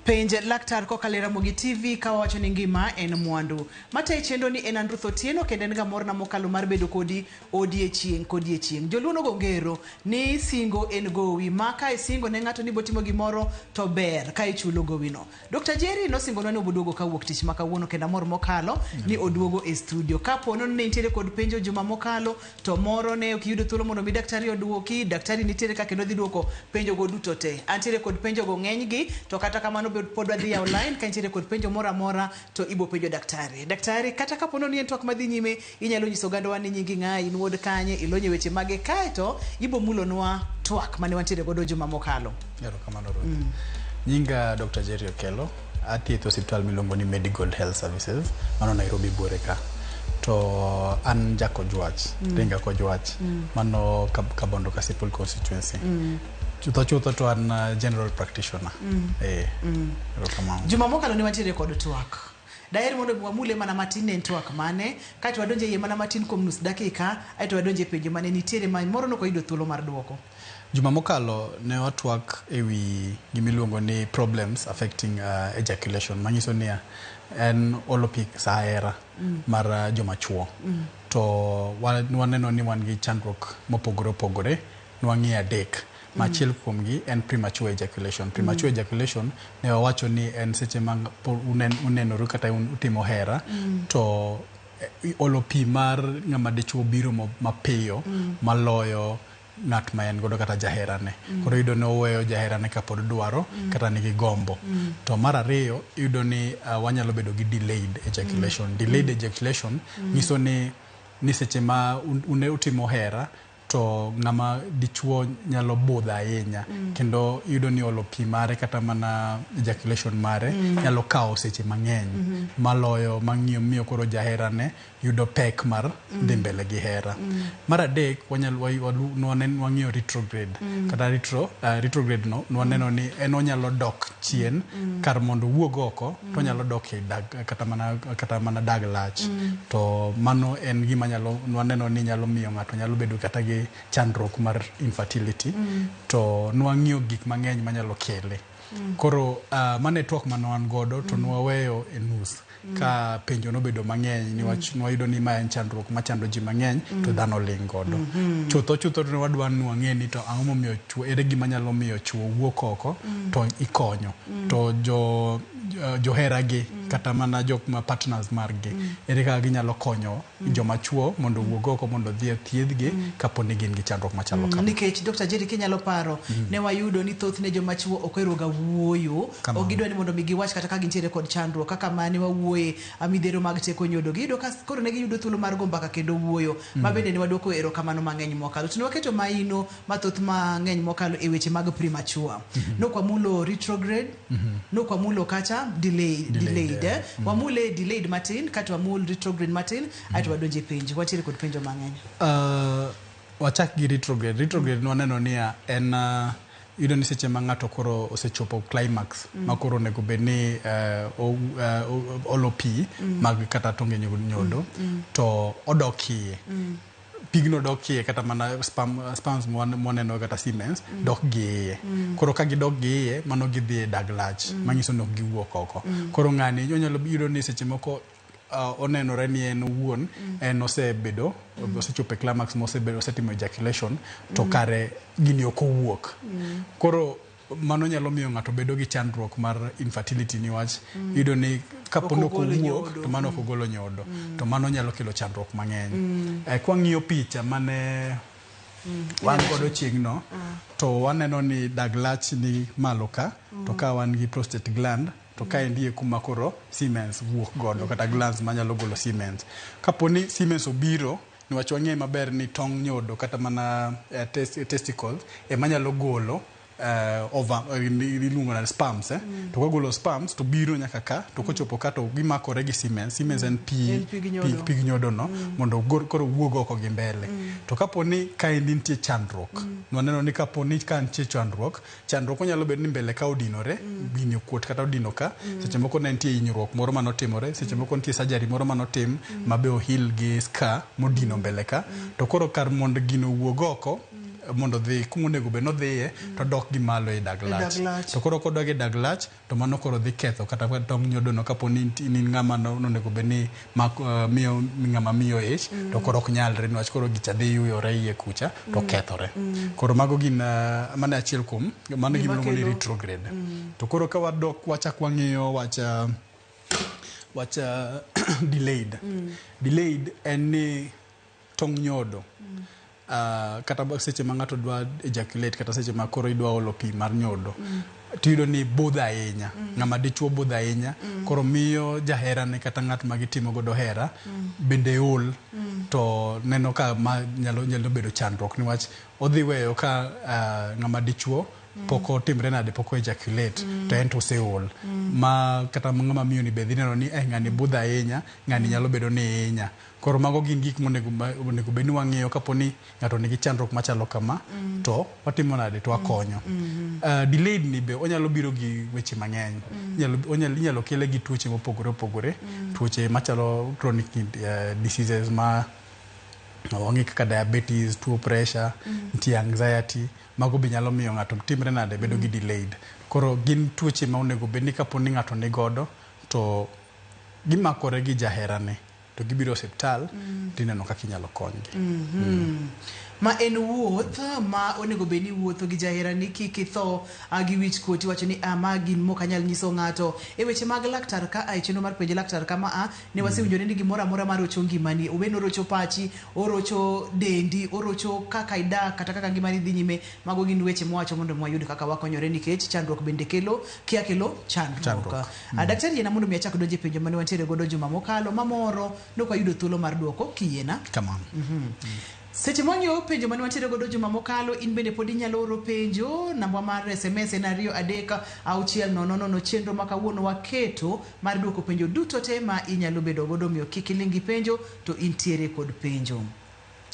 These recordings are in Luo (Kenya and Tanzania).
Penj laktar kokalo e Ramogi TV ka wawacho ni ngima en mwandu. Matayi chenro ni en Andruth Otieno kendo en ga morna mokalo mar bedo kodi odiechieng' kodiechieng'. Joluo nogo ngero ni singo en gowi ma ka isingo ne ng'ato ni botimo gimoro to ber ka ichulo gowino. Dr. Jerry nosingonwa ni oboduogo kawuok tich ma kawuono kendo amor mokalo ni oduogo e studio. Kapo ni ne nitiere kod penjo juma mokalo to moro ne ok iyudo thuolo mondo mi daktari oduoki, daktari nitiere ka kendo dhi duoko penjo go duto te. Antiere kod penjo go ng'eny gi to kata kamano pod wadhi yawo line ka intiere kod penjo moro amora to ibo penjo daktari. Daktari kata kapo ni en twak madhi nyime inyalo nyiso ogandawa ni nyingi ng'a, in wuod kanye, ilony e weche mage kaeto ibo mulonwa twak mane wantiere godo juma mokalo. Erokamano Ruth. Nyinga Dr. Jerry Okello, athietho osiptal miluongo ni Medigold Health Services, mano Nairobi buore ka. To an jakojwach, ringa kojwach, mano Kabondo Kasipul constituency. Chutho chutho to an general practitioner. Eh, erokamano. Juma mokalo ne wantiere kod twak. Daher mondo wamule mana matin ne en twak mane, kaeto wadonje iye mana matin kuom nus dakika, aeto wadonje e penjo mane nitiere ma moro nok oyudo thuolo mar duoko. Juma mokalo ne watwak e wi gimiluongo ni problems affecting ejaculation manyiso niya en olo pi sa hera mar joma chuo. To waneno ni wan gi chandruok mopogore opogore, nwang'iyo adek. Ma achiel kuomgi en premature ejaculation. Premature ejaculation ne wawacho ni en seche ma unenoru kata utimo hera to olo pi mar ng'ama dichuo biro mapiyo maloyo ng'at ma en godo kata jaherane. Koro iyudo ni oweyo jaherane kapod dwaro kata nigi gombo. To mar ariyo iyudo ni wanyalo bedo gi delayed ejaculation. Delayed ejaculation nyiso ni seche ma utimo hera to ng'ama dichuo nyalo budho ahinya kendo iyudo ni olo pi mare kata mana ejaculation mare nyalo kawo seche mang'eny maloyo mang'iyo miyo koro jaherane yudo pek mar dhi mbele gi hera. Mar adek wang'iyo retrograde kata retrograde no nwaneno ni en onyalo dok chien kar mondo owuog oko to onyalo dok e dag, kata mana dag lach. To mano en gima nyalo nwaneno ni nyalo miyo ng'ato nyalo bedo kata gi chandruok mar infertility. To nwang'iyo gik mang'eny manyalo kele. Koro mano e twak mane wan godo to nwaweyo e nus ka penjo nobedo mang'eny niwach nwayudo ni ma en chandruok machando ji mang'eny to dhano ling' godo. Chutho chutho to wadwa ni wang'e ni to ang'o momiyo chuo, ere gima nyalo miyo chuo wuok oko to ikonyo. To joheragi kata mana jok ma partners margi ere kaka ginyalo konyo joma chuo mondo owuog oko mondo odhi othiedhgi kapo ni gin gi chandruok machalo kama. Nikech Dr. Jerry kinyalo paro ne wayudo ni thothne joma chuo ok ohero ga wuoyo, ok gidwa ni mondo mi giwach kata ka gintiere kod chandruok kaka mane wawuoye midhiero mag teko nyodo. Giyudo ka koro ne giyudo thuolo mar go mbaka kendo wuoyo ma bende ne waduoko erokamano mang'eny mokalo. To ne waketo maino mathoth mang'eny mokalo e weche mag premature. Nok wamulo retrograde, nok wamulo kacha delayed. Wamule delayed matin kato wamul retrograde matin aeto wadonje penjo. Wantiere kod penjo mang'eny. Wachak gi retrograde. Retrograde nwaneno niya en iyudo ni seche ma ng'ato koro osechopo climax ma koro onego bed ni olo pi mag kata tonge nyodo to odok iye. Pigno dok iye kata mana sperms mwaneno kata semens dok gi iye. Koro ka gidok gi iye mano gidhi e dag lach manyiso ni ok giwuok oko. Koro ng'ani onyalo yudo ni seche moko onenore ni en owuon en osebedo osechopo e climax mosebedo osetimo ejaculation to kare gini ok owuok. Koro mano nyalo miyo ng'ato bedo gi chandruok mar infertility niwach iyudo ni kapo ni ok owuok to mano ok ogolo nyodo to mano nyalo kelo chandruok mang'eny. Kwang'iyo picha mane wan godo chieng'no to waneno ni dag lach ni malo ka to ka wan gi prostate gland to kaendi e kuma koro semens wuok godo kata glands manyalo golo semens. Kapo ni semens obiro niwach wang'eyo maber ni tong' nyodo kata mana testicles ema nyalo golo iluongo na sperms To kogolo sperms to biro nyaka ka to kochopo ka to gimakore gi semens. Semens en pi pig nyodo no mondo koro wuog oko gi mbele. To kapo ni kaendi nitie chandruok, nwaneno ni kapo ni ka nitie chandruok, chandruok onyalo bedo ni mbele ka odinore, gini okuot kata odino ka, seche moko ne nitie hinyruok moro manotimore, seche moko nitie surgery moro manotim ma be ohil gi scar modino mbele ka. To koro kar mondo gino owuog oko, mondo odhi kuma onego bed nodhiye to odok gi malo e dag E dag lach. lach. To koro kodok e dag lach to mano koro dhi ketho kata tong nyodo no kapo ni in ng'ama nonego bed ni miyo ng'ama miyo ich to koro ok nyalre niwach koro gicha dhi yuyore iye kucha to kethore. Koro mago gin mano e achiel kuom mano Gima gima iluongo ni kelo. retrograde. To koro ka wadok wachak wang'iyo wach wach delayed. Delayed en ni tong nyodo kata seche ma ng'ato dwa ejaculate kata seche ma koro idwa olo pi mar nyodo tiyudo ni budho ahinya. Ng'ama dichuo budho ahinya koro miyo jaherane kata ng'at ma gitimo godo hera bende ol to neno ka ma nyalo bedo chandruok niwach odhi weyo ka ng'ama dichuo pok otimre nade pok o ejaculate to en to oseol ma kata ng'ama miyo ni be dhi neno ni ng'ani budho ahinya ng'ani nyalo bedo ni hinya. Koro mago gin gik monego onego bed ni wang'iyo kapo ni ng'ato nigi chandruok machalo kama to watimo nade to wakonyo. Delayed ni be onyalo biro gi weche mang'eny. Inyalo kele gi tuoche mopogore opogore. Tuoche machalo chronic diseases ma wang'e kaka diabetes, tuo pressure, nitie anxiety, mago be nyalo miyo ng'ato timre nade bedo gi delayed. Koro gin tuoche ma onego bed ni kapo ni ng'ato nigodo to gimakore gi jaherane to gibiro e osiptal tineno kaka inyalo konygi. Ma en wuoth ma onego bed ni iwuotho gi jaherani kik itho gi wich kuot iwacho ni ma gin mok anyal nyiso ng'ato. E weche mag laktar ka e chenro mar penj laktar kama a ne wasewinjore ni gimoro amora marocho ngimani obed ni orocho pachi, orocho dendi, orocho kaka idak kata kaka ngimani dhi nyime, mago gin weche mwawacho mondo wayud kaka wakonyore nikech chandruok bende kelo kia kelo chandruok. Chandruok. Daktari yiena mondo mi achak donjo e penjo mane wantiere godo juma mokalo mamoro nok wayudo thuolo mar duoko kiyiena. Kamano. Seche mwang'iyo penjo mane wantiere godo juma mokalo, in bende pod inyalo oro penjo. Namba mar SMS en 2 3 6 0 0. Chenro ma kawuono waketo mar duoko penjo duto te ma inyalo bedo godo, omiyo kik iling' gi penjo to intiere kod penjo.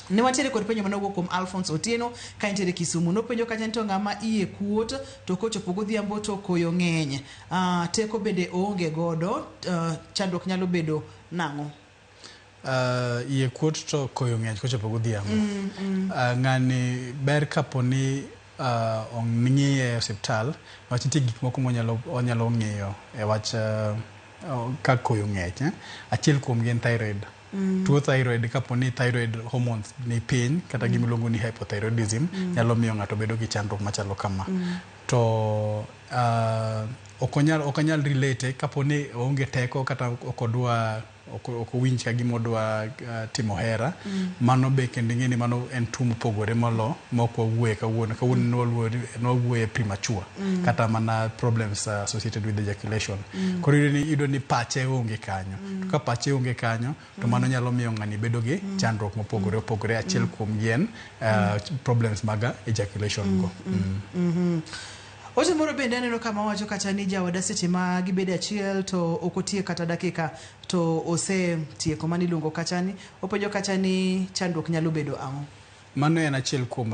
Ne wantiere kod penjo mane owuok kuom Alphonse Otieno ka entiere Kisumu. Nopenjo kacha ni to ng'ama iye kuot to kochopo godhiambo to koyo ng'eny. Teko bende oonge godo, chandruok nyalo bedo nang'o? Iye kuot to koyo ng'eny kochopo godhiambo. Ng'ani ber kapo ni ong'iye e osiptal niwach nitie gik moko monyalo ng'iyo e wach ka koyo ng'ech. Achiel kuomgi en thyroid. Tuo thyroid kapo ni thyroid hormones ni piny kata gima iluongo ni hypothyroidism nyalo miyo ng'ato bedo gi chandruok machalo kama. To ok onyal relate kapo ni oonge teko kata ok odwa ok owinj ka gima odwa timo hera. Mano be kendo ing'e ni mano en tuo mopogore molo mok wawuoye kawuono. Kawuono nwawuoye premature kata mana problems associated with ejaculation. Koro iyudo ni pache onge kanyo. To ka pache onge kanyo to mano nyalo miyo ng'ani bedo gi chandruok mopogore opogore. Achiel kuom gi en problems mag ejaculation go. Ote moro bende aneno kama wacho kata ni jaoda seche ma gibedo achiel to ok otiek kata dakika to osetieko mano iluongo kacha ni openjo kacha ni chandruok nyalo bedo ang'o? Mano en achiel kuom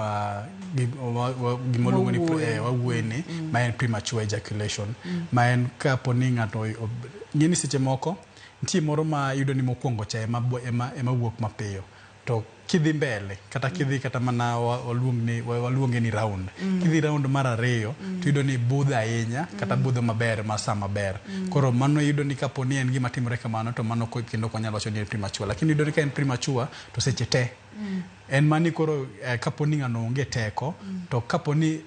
gima waluongo ni wawuoye ni ma en premature ejaculation. Ma en kapo ni ng'ato ng'e ni seche moko nitie moro ma iyudo ni mokwongo cha ema wuok mapiyo. To kidhi mbele kata kidhi kata mana waluonge ni round. Kidhi round mar ariyo to iyudo ni budho ahinya kata budho maber ma saa maber. Koro mano iyudo ni kapo ni en gima timore kamano to mano kendo ok wanyal wacho ni en premature. Lakini iyudo ni ka en premature to seche te en mani koro kapo ni ng'ano onge teko to kapo ni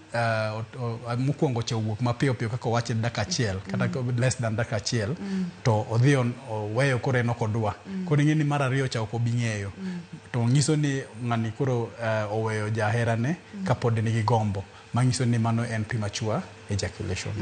mokwongo cha owuok mapiyo piyo kaka owache dakika achiel kata less than dakika achiel to odhi oweyo koro en ok odwa. Koro ing'e ni mar ariyo cha ok obi ng'eyo. To nyiso ni ng'ani koro oweyo jaherane kapod nigi gombo. Manyiso ni mano en premature ejaculation.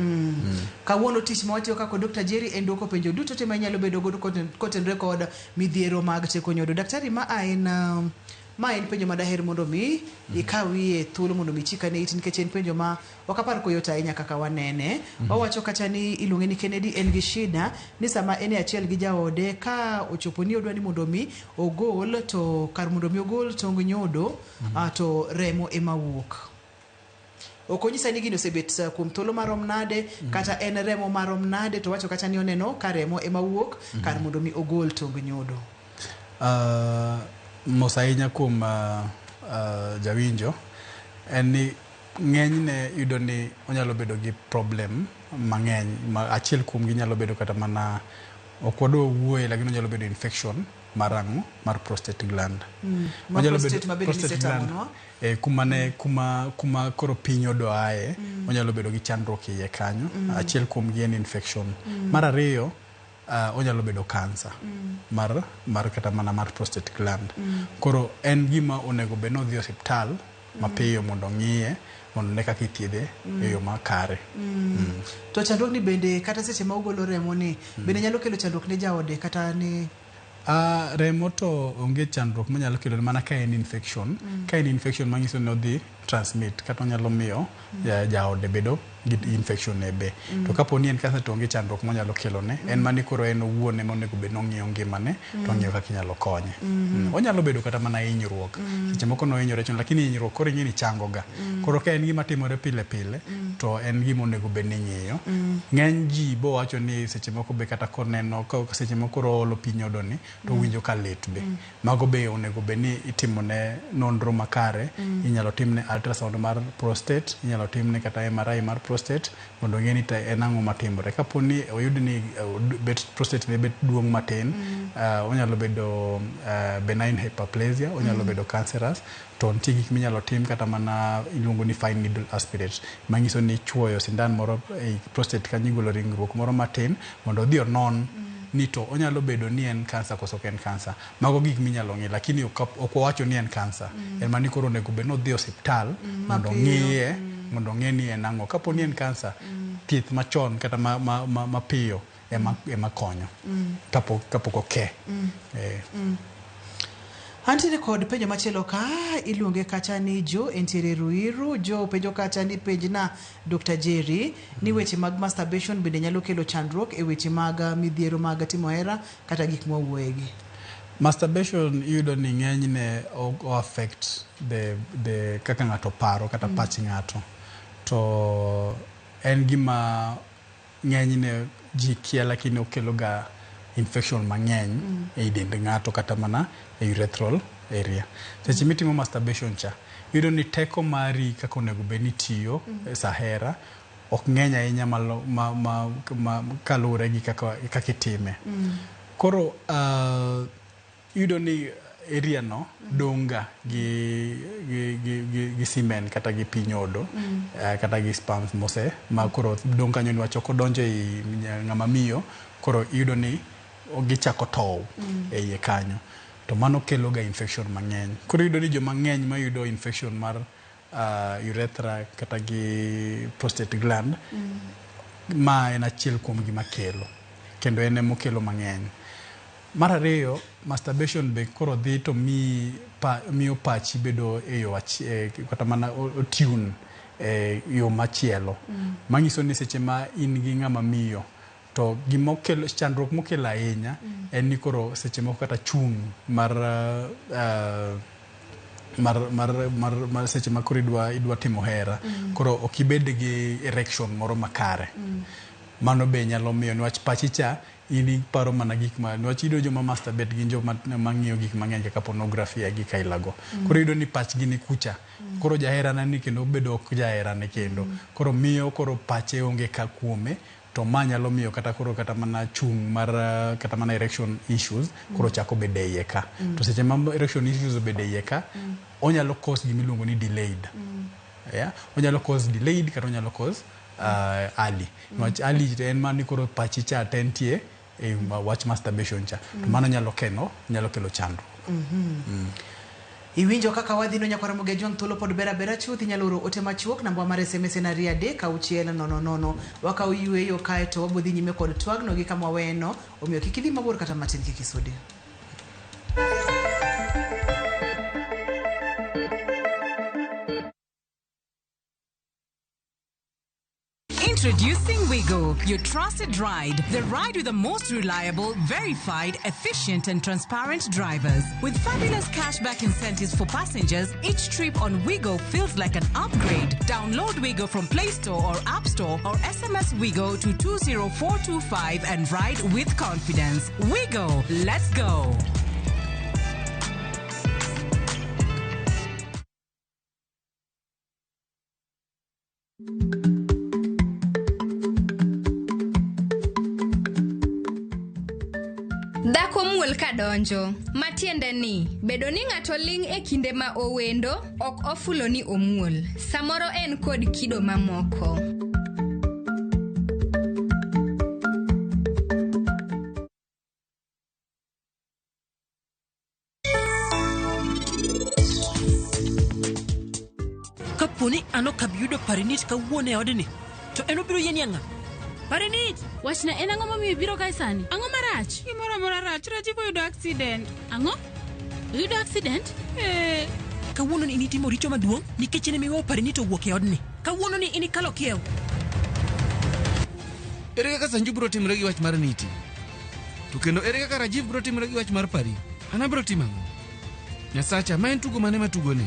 Kawuono tich ma watiyo kaka Dr. Jerry en duoko penjo duto te ma inyalo bedo godo kotenore kod midhiero mag teko nyodo. Daktari, ma en penjo ma daher mondo mi ikawie thuolo mondo mi ichikane iti nikech en penjo ma ok apar koyot ahinya kaka wanene. Owacho kacha ni iluonge ni Kennedy en gi shida ni sama en e achiel gi jaode ka ochopo ni odwa ni mondo mi ogol to kar mondo mi ogol tong nyodo to remo ema wuok. Ok onyisa ni gini osebet kuom thuolo marom nade kata en remo marom nade to wacho kacha ni oneno ka remo ema wuok kar mondo mi ogol tong nyodo. Mos ahinya kuom jawinjo. En ni ng'enyne iyudo ni onyalo bedo gi problem mang'eny ma achiel kuomgi nyalo bedo kata mana ok wadwa wuoye lakini onyalo bedo infection mar ang'o mar prostate gland. Ma Onyalo prostate ma bende prostate gland, nisetang'onwa. kuma ne kuma koro piny odoaye onyalo bedo gi chandruok e iye kanyo. Achiel kuomgi en infection. Mar ariyo onyalo bedo cancer mar kata mana mar prostate gland. Koro en gima onego bed ni odhi e osiptal mapiyo mondo ong'iye mondo ne kaka ithiedhe e yo makare. To chandruogni bende kata seche ma ogolo remo ni bende nyalo kelo chandruok ne jaode kata ne Remo to onge chandruok manyalo kelo mana ka en infection. Ka en infection manyiso ni odhi transmit kata onyalo miyo jaode bedo gi infection ne be. To kapo ni en cancer to onge chandruok monyalo kelone. En mani koro en owuon ema onego bed ni ong'iyo ngimane to ong'iyo kaka inyalo konye. Onyalo bedo kata mana hinyruok. Seche moko nohinyore chon lakini hinyruok koro ing'e ni chango ga. Koro ka en gima timore pile pile to en gima onego bed ni ing'iyo. Ng'eny ji bo wacho ni seche moko be kata koneno ka seche moko koro oolo pi nyodo ni to owinjo ka lit be. Mago be onego bed ni itimone nonro makare. Inyalo timne ultrasound mar prostate, inyalo timne kata MRI mar prostate mondo ong'e ni to en ang'o matimore. Kapo ni oyud ni bet prostate ne bet duong' matin, onyalo bedo benign hyperplasia, onyalo bedo cancerous, to nitie gik minyalo tim kata mana iluongo ni fine needle aspirate, manyiso ni ichuoyo sindan moro e prostate kanyo igolo ringruok moro matin mondo odhi onon ni to onyalo bedo ni en cancer koso ok en cancer. Mago gik minyalo ng'i lakini ok wawacho ni en cancer. En mani koro onego bed ni odhi e osiptal mondo ong'iye mondo ong'e ni en ang'o. Kapo ni en cancer, thieth machon kata mapiyo ema konyo kapok oke. Antiere kod penjo machielo ka iluonge kacha ni Jo entiere Ruiru. Jo penjo kacha ni penjna Dr. Jerry ni weche mag masturbation bende nyalo kelo chandruok e weche mag midhiero mag timo hera kata gik mwawuoyegi. Masturbation iyudo ni ng'enyne o affect the kaka ng'ato paro kata pach ng'ato. To en gima ng'enyne ji kia lakini okelo ga infection mang'eny e dend ng'ato kata mana e urethral area. Seche mitimo masturbation cha, iyudo ni teko mari kaka onego bed ni tiyo e sa hera ok ng'eny ahinya ma kaluwore gi kaka itime. Koro iyudo ni area no dong' ga gi semen kata gi pi nyodo kata gi sperms mose ma koro dong' kanyo niwach ok odonjo ei ng'ama miyo, koro iyudo ni gichako tow e iye kanyo. To mano kelo ga infection mang'eny. Koro iyudo ni joma ng'eny mayudo infection mar urethra kata gi prostate gland, ma en achiel kuom gima kelo kendo en emokelo mang'eny. Mar ariyo, masturbation be koro dhi to miyo pachi bedo e yo kata mana o tune e yo machielo. Manyiso ni seche ma in gi ng'ama miyo to gimokelo chandruok mokelo ahinya en ni koro seche moko kata chung' mar mar seche ma koro idwa timo hera koro ok ibed gi erection moro makare. Mano be nyalo miyo niwach pachi cha in iparo mana gik ma niwach iyudo joma masturbate gin joma mang'iyo gik mang'eny kaka pornography gi gik ailago. Koro iyudo ni pachgi ni kucha. Koro jaherane ni kendo bedo ok jaherane kendo. Koro miyo koro pache onge ka kuome to ma nyalo miyo kata koro kata mana chung' mar kata mana erection issues koro chako bedo e iye ka. To seche ma erection issues obedo e iye ka, onyalo cause gima iluongo ni delayed. Yeah? Onyalo cause delayed kata onyalo cause early. Niwach early to en mani koro pachi cha te nitie e wach masturbation cha. To mano nyalo kelo chandruok. Iwinjo kaka wadhi no nyakwar Ramogi Ajwang' thuolo pod ber abera chuth. Inyalo oro ote machuok namba mar SMS en 23600. Wakawo yueyo kae to wabodhi nyime kod twagno gi kama waweyeno, omiyo kik idhi mabor kata matin kik isudi. Introducing Wigo, your trusted ride. The ride with the most reliable, verified, efficient, and transparent drivers. With fabulous cashback incentives for passengers, each trip on Wigo feels like an upgrade. Download Wigo from Play Store or App Store or SMS Wigo to 20425 and ride with confidence. Wigo, let's go. Dhako muol ka donjo, matiende ni bedo ni ng'ato ling' e kinde ma owendo ok ofulo ni omuol. Samoro en kod kido mamoko. Kapo ni an ok abi yudo Parinit kawuono e odni, to en obiro yieni ang'a? Parinit, wachna en ang'o momiyo ibiro kae sani? Ang'o marach? Gimoro amora rach, Rajiv oyudo accident. Ang'o? Oyudo accident? Eh. Kawuono ni initimo richo maduong' nikech in emiweyo Parinit owuok e odni. Kawuono ni inikalo kiewo. Ere kaka Sanju biro timore gi wach mar Niti? To kendo ere kaka Rajiv biro timore gi wach mar Pari? An abiro timo ang'o? Nyasacha, ma en tugo mane matugoni?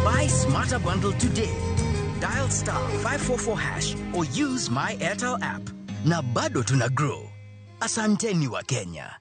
Buy Smarter Bundle today. Dial star 544 hash or use my Airtel app. Na bado tuna grow. Asanteni wa Kenya.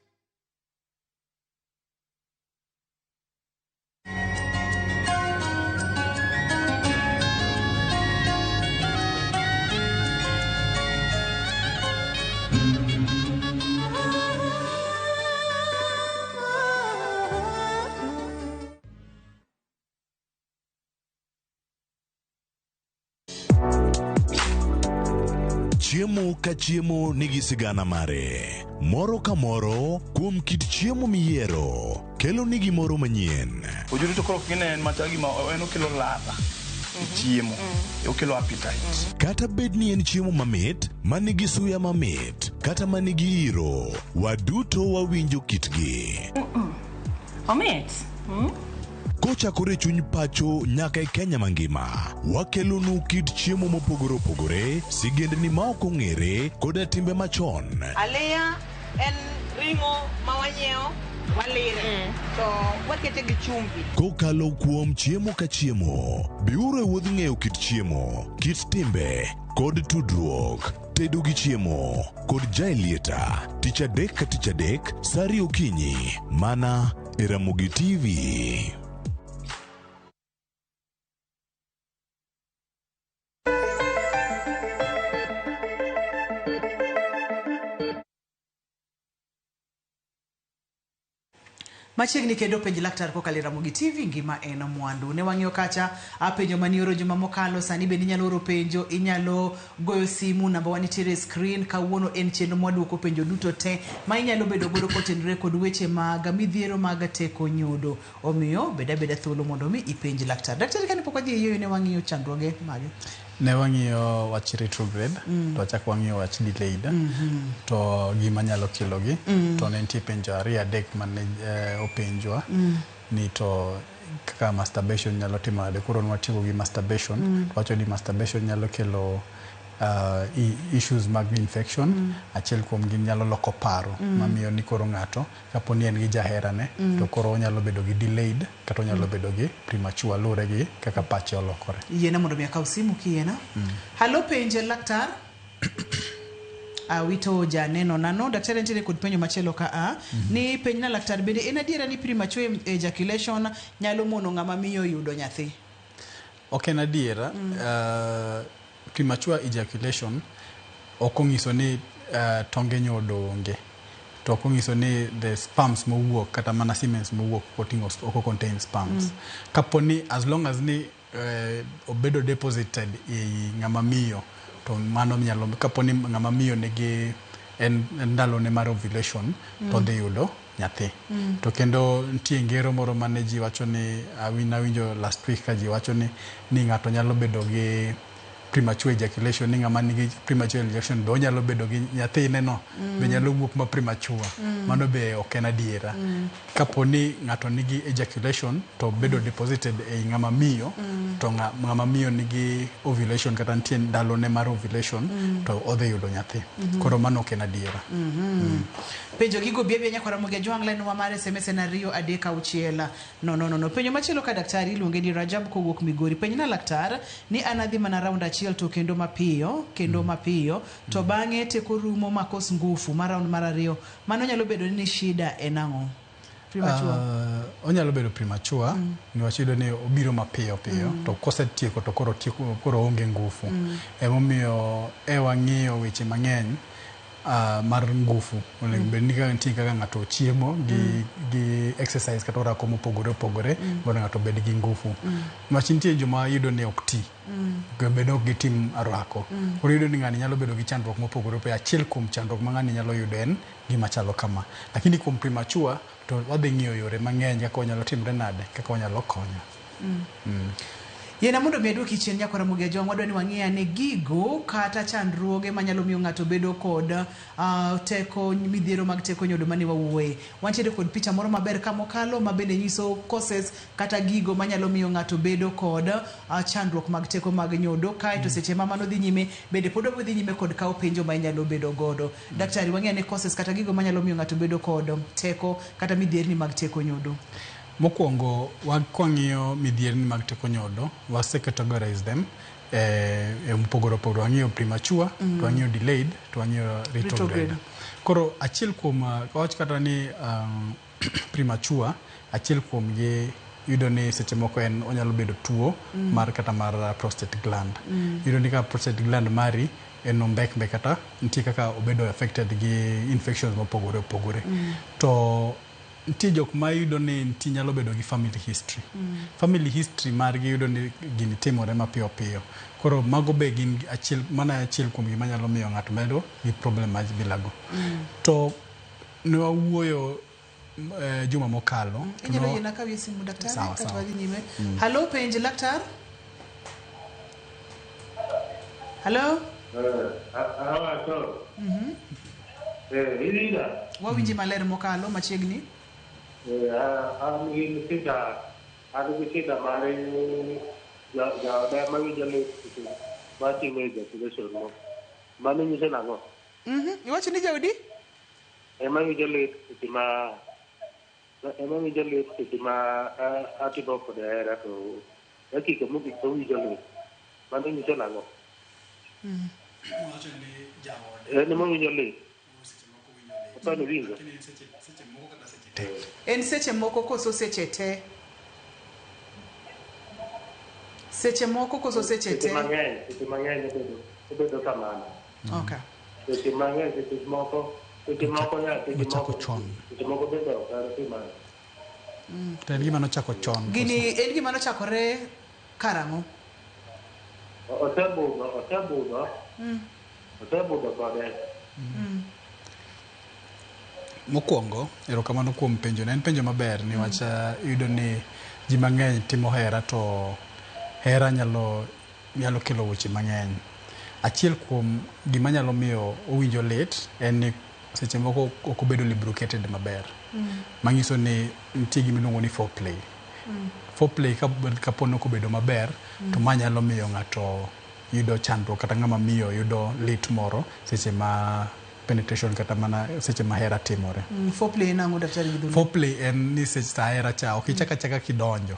Chiemo ka chiemo nigi sigana mare. Moro ka moro kuom kit chiemo miyiero kelo ni gimoro manyien. Ojuri to koro gine en machal gima en okelo ladha e chiemo, okelo appetite. Kata bed ni en chiemo mamit, manigi suya mamit, kata manigi iro, waduto wawinjo kitgi. Omit. Kochakore chuny pacho nyaka e Kenya mangima, wakelonu kit chiemo mopogore opogore, sigendni ma ok ong'ere, koda timbe machon. Aliya en ring'o ma wanyiewo walire to wakete gi chumbi. Kokalo kuom chiemo ka chiemo, biuru e wuodh ng'eyo kit chiemo, kit timbe, kod tudruok. Tedo gi chiemo kod Jaelieta, tich adek ka tich adek, sa ariyo okinyi, mana e Ramogi TV. Machiegni kendo penj laktar kokalo e Ramogi TV, ngima en mwandu. Ne wang'iyo kacha penjo manioro juma mokalo, sani bende inyalo oro penjo, inyalo goyo simu, namba wa nitiere e screen. Kawuono en chenro mwaduoko penjo duto te ma inyalo bedo godo kotenore kod weche mag midhiero mag teko nyodo. Omiyo bed abeda thuolo mondo mi ipenj laktar. Daktari, kane pok wadhi e yweyo ne wang'iyo chandruoge mage? Ne wang'iyo wach retrograde, to wachak wang'iyo wach delayed, to gima nyalo kelogi. To ne nitie penjo ariyo adek mane openjwa ni to kaka masturbation nyalo timo nade. Koro nwatieko gi masturbation. Wacho ni masturbation nyalo kelo issues mag infection. Achiel kuom gi nyalo loko paro, mamiyo ni koro ng'ato kapo ni en gi jaherane, to koro onyalo bedo gi delayed kata onyalo bedo gi premature, luwore gi kaka pache olokore. Yiena mondo mi akaw simu kiyiena. Halo, penj laktar. Awito janeno nano. Daktari nitiere kod penjo machielo ka a ni penj na laktar, bende en adiera ni premature ejaculation nyalo mono ng'ama miyo yudo nyathi? Ok en adiera. Premature ejaculation ok onyiso ni tonge nyodo onge, to ok onyiso ni the sperms mowuok kata mana semens mowuok oting'o ok contain sperms. Kapo ni as long as ni obedo deposited ei ng'ama miyo, to mano nyalo, kapo ni ng'ama miyo nigi en ndalone mar ovulation, to odhi yudo nyathi. To kendo nitie ngero moro mane ji wacho ni nawinjo last week ka ji wacho ni ng'ato nyalo bedo gi premature ejaculation, ni ng'ama nigi premature ejaculation be onyalo bedo gi nyathine no be nyalo wuok ma premature. Mano be ok en adiera. Kapo ni ng'ato nigi ejaculation to bedo deposited ei ng'ama miyo, to ng'ama miyo nigi ovulation kata nitie ndalone mar ovulation, to odhi yudo nyathi. Koro mano ok en adiera. Penjo gigo bi abiya nyakwara Ramogi Ajwang', line wa mar SMS en 2 3 6 0 0 0. Penjo machielo ka daktari iluonge ni Rajab kowuok Migori. Penj na laktar ni an adhi mana round achiel to kendo mapiyo kendo mapiyo to bang'e teko rumo makos ngufu mar round mar ariyo. Mano nyalo bedo ni shida en ang'o? Premature. Onyalo bedo premature niwach iyudo ni obiro mapiyo piyo, to kosetieko to koro tieko, koro onge ngufu. Emomiyo e wang'iyo weche mang'eny. mar ngufu onego bed ni kaka nitie kaka ng'ato chiemo gi exercise kata orako mopogore opogore mondo ng'ato obed gi ngufu. Niwach nitie joma yudo ni ok ti bed ok gitim orako. Koro iyudo ni ng'ani nyalo bedo gi chandruok mopogore opogore. Achiel kuom chandruok ma ng'ani nyalo yudo en gima chalo kama. Lakini kuom premature to wadhi ng'iyo yore mang'eny kaka wanyalo timre nade, kaka wanyalo konyo. Yiena mondo mi aduoki chien nyakwa Ramogi Ajwang', wadwa ni wang'i ane gigo kata chandruoge manyalo miyo ng'ato bedo kod teko midhiero mag teko nyodo mane wawuoye. Wantiere kod picha moro maber kamokalo ma bende nyiso causes kata gigo manyalo miyo ng'ato bedo kod chandruok mag teko mag nyodo. Kaeto seche ma mano dhi nyime bende pod wabiro dhi nyime kod kawo penjo ma inyalo bedo godo. Daktari, wang'i ane causes kata gigo manyalo miyo ng'ato bedo kod teko kata midhierni mag teko nyodo. Mokwongo, kwang'iyo midhierni mag teko nyodo, wase categorize them e mopogore opogore. Wang'iyo premature, to wang'iyo delayed, to wang'iyo retrograde. Koro achiel kuom, wawach kata ni premature, achiel kuom gi yudo ni seche moko en onyalo bedo tuo mar kata mar prostate gland. Yudo ni ka prostate gland mari en ombek mbek kata nitie kaka obedo affected gi infections mopogore opogore. To nitie jok ma yudo ni nitie nyalo bedo gi family history. Family history margi yudo ni gini timore mapiyo piyo. Koro mago be gin achiel, mana achiel kuom gima nyalo miyo ng'ato bedo gi problem ma bilago. To ne wawuoyo juma mokalo. Inyalo yiena kawie simu daktari Sawa, kata sawa. wadhi nyime. Halo, penj laktar. Halo. Awacho. Iwinja? Wawinji maler mokalo machiegni. An gi shida, an gi shida mar jaoda mawinjo lit seche matimo ejaculation mo. Mano nyiso nang'o? Iwacho ni jaodi? Ema winjo lit seche ma ema winjo lit seche ma atimo kode hera to dakika mogik to owinjo lit. Mano nyiso nang'o? En ema owinjo lit. Apani winjo. En seche moko koso seche te? Seche moko koso seche te? Seche mang'eny obedo kamano. Okay. Seche mang'eny, seche moko ya, seche Nochako moko chon. Seche moko bende ok an timano. To en gima nochako chon. Gini en gima nochakore karang'o? Osebudho. Osebudho kode. Mokwongo, erokamano kuom penjo. Ne en penjo maber niwach iyudo ni ji mang'eny timo hera to hera nyalo kelo weche mang'eny. Achiel kuom gima nyalo miyo owinjo lit en ni seche moko ok obedo lubricated maber. Manyiso ni nitie gima iluongo ni foreplay. Foreplay kapo ni ok obedo maber to ma nyalo miyo ng'ato yudo chandruok kata ng'ama miyo yudo lit moro seche ma penetration kata mana seche ma hera timore. Foreplay en ang'o daktari gi dholuo? Foreplay en ni seche sa hera cha ok ichak achaka kidonjo.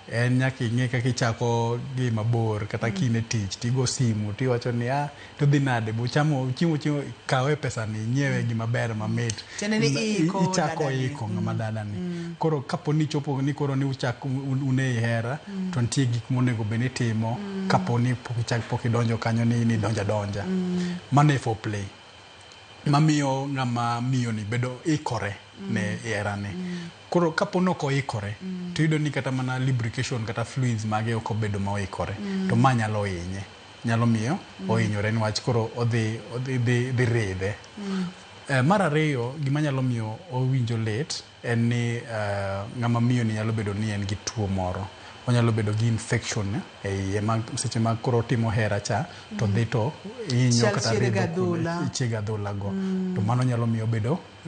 En nyaka ing'e kaka ichako gi mabor kata ka in e tich tigo simu tiwacho ni to dhi nade buchamo chiemo kawe pesa ni inyiewe gima ber mamit. Tiende ni iiko Ichako dadani. iko ng'ama dadani. Koro kapo ni chopo ni koro ni uchak un e hera to nitie gik monego bed ni itimo kapo ni pok idonjo kanyo ni idonjo adonja. Mano e foreplay. Mamiyo ng'ama miyo ni bedo ikore ne herane. Koro kapo ni ok oikore to iyudo ni kata mana lubrication kata fluids mage ok obedo ma oikore to ma nyalo hinye. Nyalo miyo ohinyore niwach koro odhi ridhe. Mar ariyo gima nyalo miyo owinjo lit en ni ng'ama miyo ni nyalo bedo ni en gi tuo moro. Onyalo bedo gi infection e iye ma seche ma koro otimo hera cha to dhi to hinyo kata ridho chiege adhola go. To mano nyalo miyo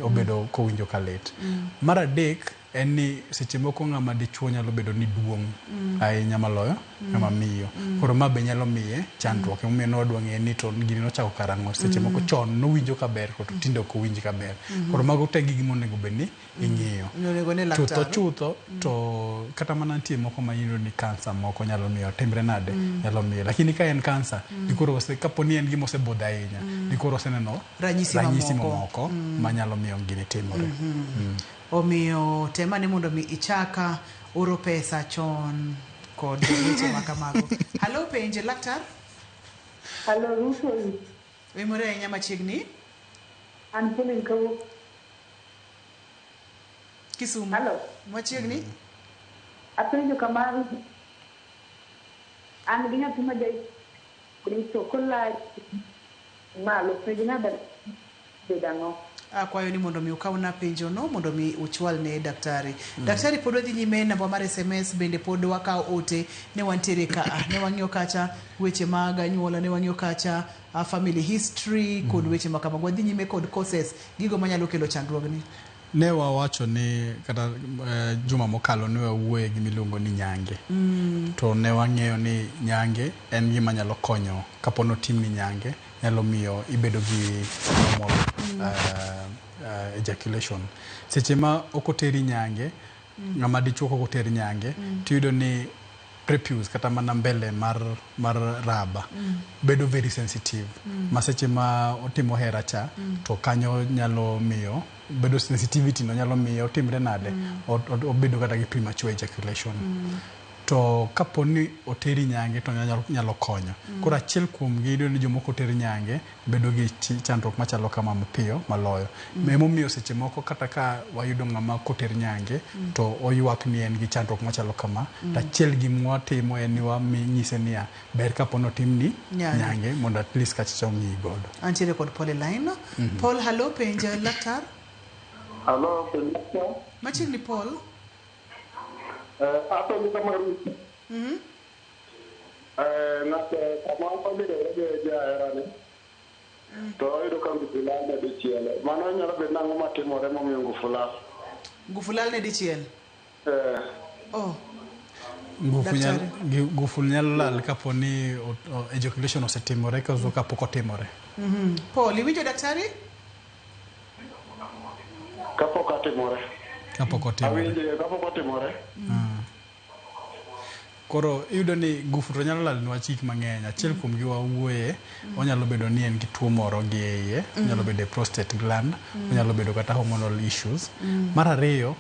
obedo kowinjo ka lit. Mar adek en ni seche moko ng'ama dichuo nyalo bedo ni duong' ahinya maloyo ng'ama miyo. Koro ma be nyalo miye chandruok. Emomiyo ne wadwa ng'eyo ni to gini nochako karang'o. Seche moko chon nowinjo kaber to tinde ok owinj kaber. Koro mago te gik monego bed ni ing'iyo. Chutho to kata mana nitie moko ma iyudo ni kansa moko nyalo miyo timre nade nyalo miyo. Lakini ka en kansa dikoro kapo ni en gima osebudho ahinya dikoro oseneno ranyisi mamoko manyalo miyo gini timore. Omiyo temane mondo mi ichaka oro pesa chon kod weche ma kamago. Halo penje laktar. Halo Ruto. Wimore ahinya machiegni. An Pauline kawuok. Kisumu. Hello. Machiegni. Apenjo kama an gi nyathi ma ja to kola malo penjo na bedo ang'o? Akwayo ni mondo mi ukawna penjo no mondo mi uchwal ne daktari. Daktari pod wadhi nyime namba mar SMS bende pod wakawo ote ne wantiere ka ne wang'iyo kacha weche mag anyuola ne wang'iyo kacha family history kod weche ma kamago. Wadhi nyime kod causes gigo manyalo kelo chandruogni. Ne wawacho ni kata juma mokalo ne wawuoye gi miluongo ni nyange. To ne wang'eyo ni nyange en gima nyalo konyo kapo ni otimni nyange nyalo miyo ibedo gi normal ejaculation. Seche ma ok oteri nyange, ng'ama dichuo kok oter nyange, tiyudo ni prepuce kata mana mbele mar raba bedo very sensitive. Ma seche ma otimo hera cha, to kanyo nyalo miyo bedo sensitivity no nyalo miyo otimre nade, obedo kata gi premature ejaculation. To kapo ni oteri nyange to nyalo konyo. Koro achiel kuom gi iyudo ni jomoko oter nyange bedo gi chandruok machalo kama mapiyo maloyo. Emomiyo seche moko kata ka wayudo ng'ama koter nyange to oywak ni en gi chandruok machalo kama, to achiel gimwatimo en ni wanyise niya ber kapo ni otimni nyange mondo at least kachacha ong'i godo. Antiere kod Paul e line. Paul, hello, penj laktar. Hello, penj laktar. Machiegni Paul. Apenjo kama Ruth. Ng'ato kama obedore gi jaherane to oyudo ka ngufu lal ne dichiel. Mano nyalo bedo nang'o matimore momiyo ngufu lal? Ngufu lal ne dichiel? Oh. Ngufu nyalo lal kapo ni ejaculation osetimore koso kapok otimore. Paul, iwinjo daktari? Kapok otimore. Kapok otimore. Awinjo kapok otimore. Koro iyudo ni ngufu to nyalo lal niwach gik mang'eny. Achiel kuom gi wawuoye, onyalo bedo ni en gi tuo moro gi e iye, onyalo bedo e prostate gland, onyalo bedo kata hormonal issues. Mar ariyo,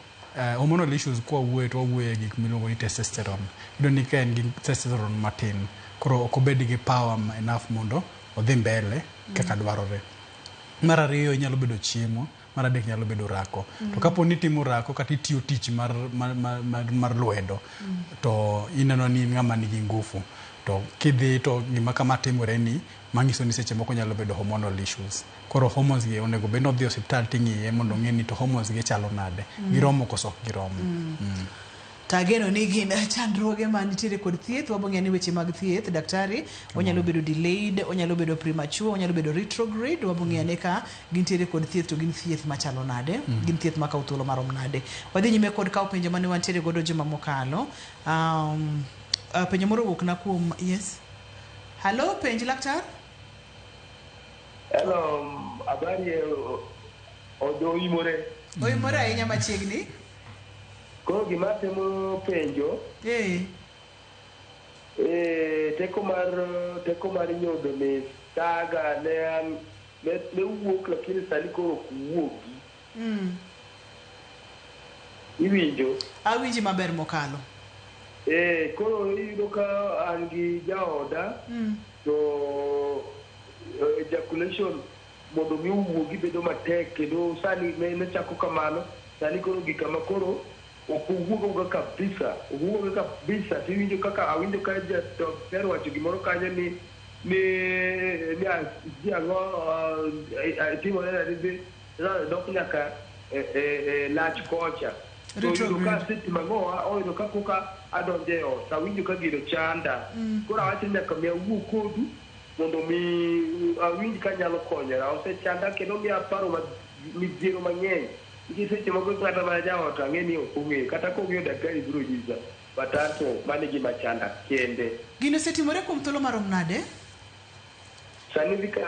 hormonal issues kwa wawuoye to wawuoye gik miluongo ni testosterone. Iyudo ni ka en gi testosterone matin, koro ok obed gi power enough mondo odhi mbele kaka dwarore. Mar ariyo nyalo bedo chiemo. Mar adek nyalo bedo rako. To kapo ni itimo rako kata itiyo tich mar lwedo, to ineno ni in ng'ama nigi ngufu. To kidhi to gima kama timore ni, manyiso ni seche moko nyalo bedo hormonal issues. Koro hormones gi onego bed ni odhi e osiptal ting'iye mondo ong'e ni to hormones gi chalo nade. Giromo koso ok giromo. Tageno ni gin chandruoge manitiere kod thieth. Wabong'eyo ni weche mag thieth, daktari, onyalo bedo delayed, onyalo bedo premature, onyalo bedo retrograde. Wabong'eyo ne ka gintiere kod thieth to gin thieth machalo nade, gin thieth makawo thuolo marom nade. Wadhi nyime kod kawo penjo mane wantiere godo juma mokalo. Penjo moro owuok na kuom, yes. Hello, penj laktar. Hello, habari oimore. Oimore ahinya machiegni. Koro gima atemo penjo, teko mar nyodo ni taga ne wuok lakini sani koro ok wuogi. Iwinjo? Awinji maber mokalo. Koro iyudo ka an gi jaoda to ejaculation mondo mi owuogi bedo matek kendo sani ne chako kamano, sani koro gik kama koro ok owuoga kabisa, owuoga kabisa. Tiwinjo kaka awinjo ka daktari wacho gimoro kanyo ni ni ang'o timore nade dok nyaka lach kocha. To yudo ka asetimo ang'o, oyudo ka koka adonjo e ot, awinjo ka gino chanda. Koro awacho ni nyaka mi awuo kodu mondo mi awinj ka nyalo konyora. Osechanda kendo miya paro midhiero mang'eny. Nikech seche moko kata mana jaot ang'e ni ok ong'eyo, kata kong'eyo daktari biro nyisa. But anto mano e gima chanda kende. Gino osetimore kuom thuolo marom nade? Sani dhi ka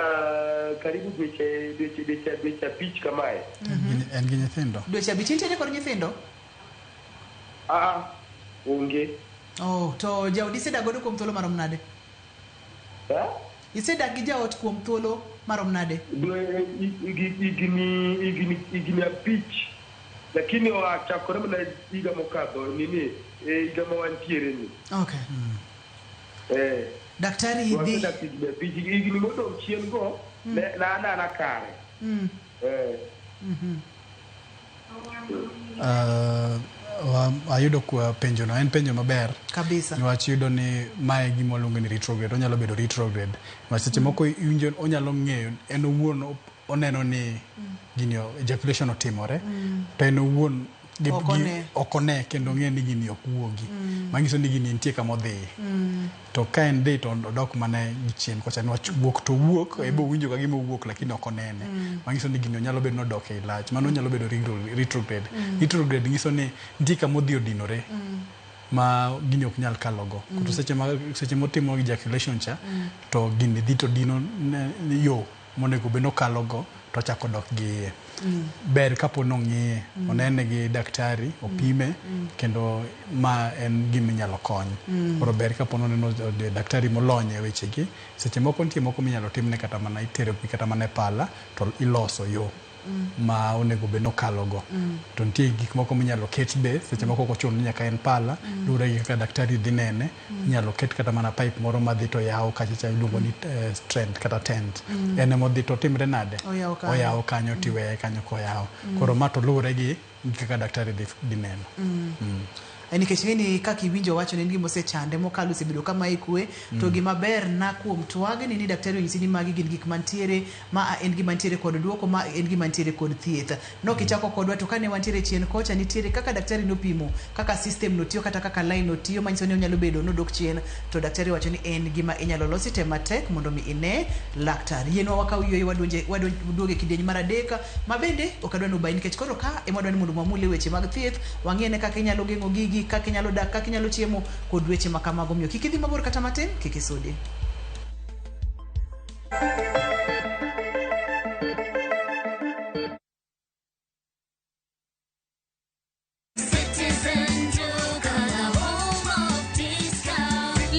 karibu dweche 5 kamae. En gi nyithindo? Dweche 5 intiere kod nyithindo? Onge. Oh, to jaodi isedak godo kuom thuolo marom nade? Isedak gi jaot kuom thuolo marom nade? Higni 5. Lakini ochakore mana higa mokadho nini, higa ma wantiere ni. Okay. Daktari dhi higni modong' chien go ne anana kare. Ayudo kwa penjo no, en penjo maber kabisa. Niwach yudo ni mae gima waluongo ni retrograde, onyalo bedo retrograde. Niwach seche moko iwinjo onyalo ng'eyo en owuon oneno ni gini ejaculation otimore, to en owuon ok one kendo ong'e ni gini ok wuogi. Manyiso ni gini nitie kama odhiye. To ka en dhi to odok mana gi chien kocha, niwach wuok to wuok, ebo winjo ka gima owuok lakini ok onene. Manyiso ni gini onyalo bedo nodok e lach. Mano nyalo bedo retrograde. Retrograde nyiso ni nitie kama odhi odinore ma gini ok nyal kalogo. To seche motimo ejaculation cha, to gini dhi to dino yo monego bed nokalogo to chako dok gi iye. Ber kapo nong'iye, onene gi daktari, opime, kendo ma en gima inyalo kony. Koro ber kapo noneno daktari molony e wechegi. Seche moko nitie moko minyalo timne kata mana itero pi kata mana e pala to iloso yo ma onego bed nokalogo. To nitie gik moko minyalo ket be, seche moko ok ochuno ni nyaka en pala, luwore gi kaka daktari dhi nene. Inyalo ket kata mana pipe moro madhi to yawo kacha cha iluongo ni strength kata tent. En ema odhi to timre nade? Oyawo kanyo tiweye kanyo koyawo. Koro ma to luwore gi kaka daktari dhi neno. Nikech ng'eni kaka iwinjo wacho ne en gima osechande mokalo, osebedo kama ikwe. To gima ber na kuom twagni ni daktari onyisi ni magi gin gik mantiere, ma en gima ntiere kod duoko, ma en gima ntiere kod thieth. Nokichako kodwa to kane wantiere chien kocha, nitiere kaka daktari nopimo kaka system no tiyo kata kaka line no tiyo, manyiso ni onyalo bedo nodok chien, to daktari wacho ni en gima inyalo losi. Tem matek mondo mi ine laktar. Yienwa wakaw yueyo, waduoge kidieny mar adek ma bende ok adwa ni ubai, nikech koro ka ema wadwa ni mondo wamul e weche mag thieth, wang'e kaka inyalo geng'o gigi, kaka inyalo dak, kaka inyalo chiemo kod weche ma kamago. Omiyo kik idhi mabor kata matin, kik isudi.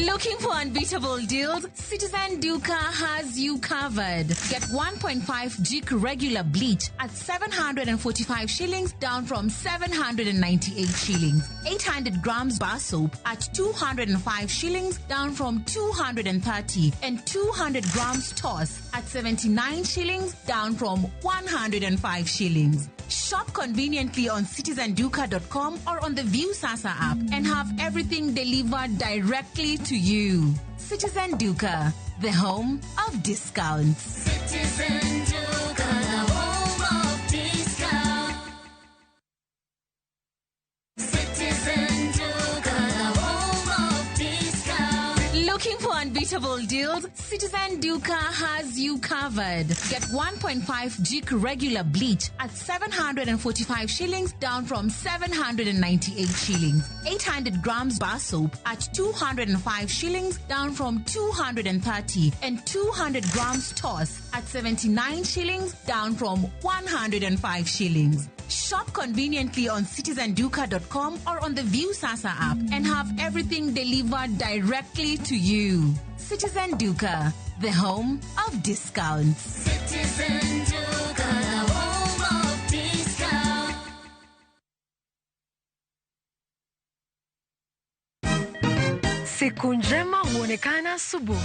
Looking for unbeatable deals? Citizen Duka has you covered. Get 1.5 Jik regular bleach at 745 shillings, down from 798 shillings. 800 grams bar soap at 205 shillings, down from 230. And 200 grams toss at 79 shillings, down from 105 shillings. Shop conveniently on citizenduka.com or on the Viusasa app and have everything delivered directly to you. Citizen Duka, the home of discounts. Citizen Duka, the home of discount. Citizen Duka, the home of discount. Looking for unbeatable deals? Citizen Duka has you covered. Get 1.5 Jik regular bleach at 745 shillings, down from 798 shillings. 800 grams bar soap at 205 shillings, down from 230. And 200 grams toss at 79 shillings, down from 105 shillings. Shop conveniently on citizenduka.com or on the Viusasa app and have everything delivered directly to you. Citizen Duka, the home of discounts. Citizen Duka, the home of discount. Siku njema huonekana asubuhi.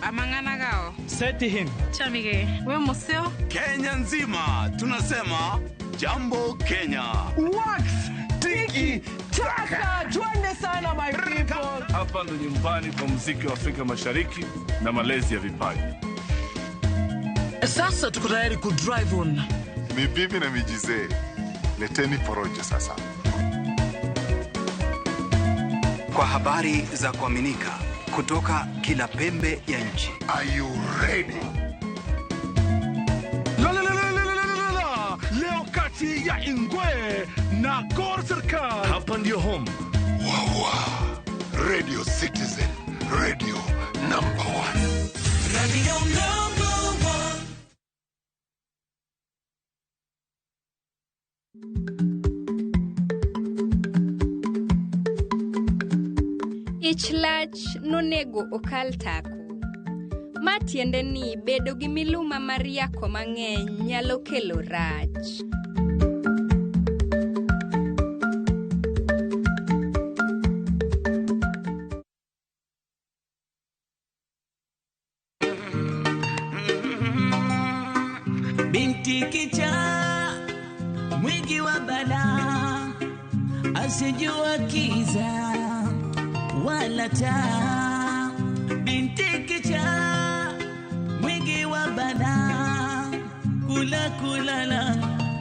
Amang'ana Seti Chamige. We museo. Kenya nzima tunasema jambo Kenya. Wax tiki taka, twende sana my people. Hapa ndo nyumbani kwa muziki wa Afrika Mashariki na malezi ya vipaji. Sasa tuko tayari ku drive on. Ni bibi na mijizee, leteni porojo sasa. Kwa habari za kuaminika kutoka kila pembe ya nchi. Are you ready? La, la, la, la, la, la, la, la. Leo kati ya Ingwe na Gor Serikal. Hapa ndio home. Wawa. Radio Citizen, radio number one. Radio number one. Ich lach nonego okal tako. Ma tiende ni bedo gi miluma mar yako mang'eny nyalo kelo rach. Binti. Binti kichaa mwingi wa balaa, asijua kiza wala taa. Binti kichaa mwingi wa balaa, kula kulala,